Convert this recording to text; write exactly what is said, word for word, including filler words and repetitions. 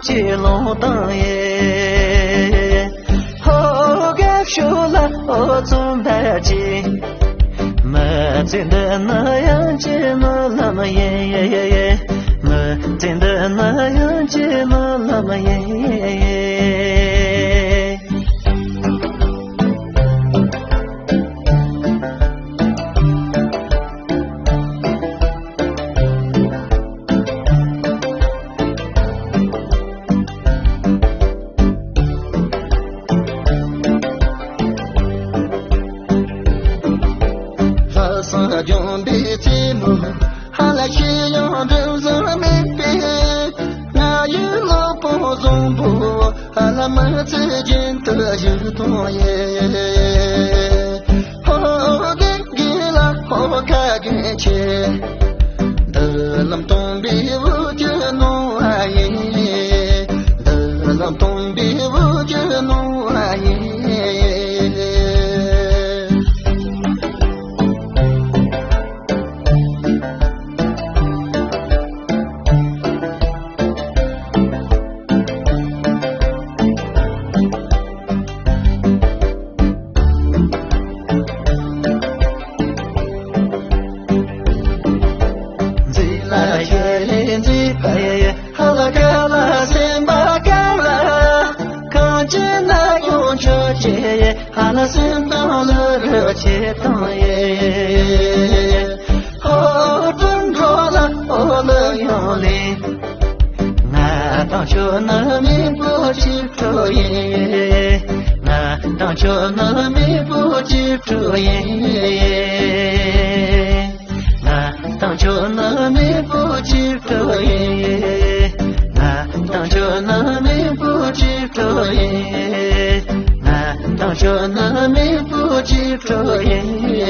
ཀྱི་ལུང་དང་ཡེ། ཧོ་དགའ་ཤོག་ལ་ཨོ་ཙུམ་པ་ཅི། མི་ཚེ་འདི་ནི་ཡང་ཅི་མི་ལམ་ཡིན། མི་ཚེ་འདི་ནི་ཡང་ཅི་མི་ལམ་ཡིན། ལྷ་སྲས་ལྗོན་པའི་རྩེ་མོ། ཧ་ལ་ཤེས་ཡོན་འབྲུ་བཟང་མེད་པའི། ང་ཡི་ལོ་པོ་བཟང་པོ། ཧ་ལ་མི་ཚེ་རྒྱུན་དུ་བཞུགས་དང་ཡེ། ཧོ་དེ་གི་ལ་ཧོ་ཁ་གི་ཆེ། འདི་ལམ་སྟོན་པའི་བུ་ཅི་ནོ་བ་ཡིན། འདི་ལམ་སྟོན་པའི་བུ་ཅི་ནོ་བ་ཡིན། འཛིན་ལ་ཁྱེར་ལས་འཛིན་པའི་ཧ་ལ་ཀ་ལ་སེམས་པ་ཀ་ལ། གང་ཅི་ན་ཡོང་ཆོག་ཅེས། ཧ་ལ་སེམས་དང་ལ་རུ་ཆེ་དང་ཡེ། ཧོ་ཀྲུང་གྲོ་ལ་ཨོ་ལ་ཡོང་ལེ། ང་དང་ཁྱོད་ནི་མེས་པོ་གཅིག་གྲོགས་ཡིན། ང་དང་ཁྱོད་ནི་མེས་པོ་གཅིག་གྲོགས་ཡིན། ང་དང་ཁྱོད་ནི་མེས་པོ་གཅིག་གྲོགས་ཡིན། ང་དང་ཁྱོད་ནི་མེས་པོ་གཅིག་གྲོགས་ཡིན། ང་དང་ཁྱོད་ནི་མེས་པོ་གཅིག་གྲོགས་ཡིན།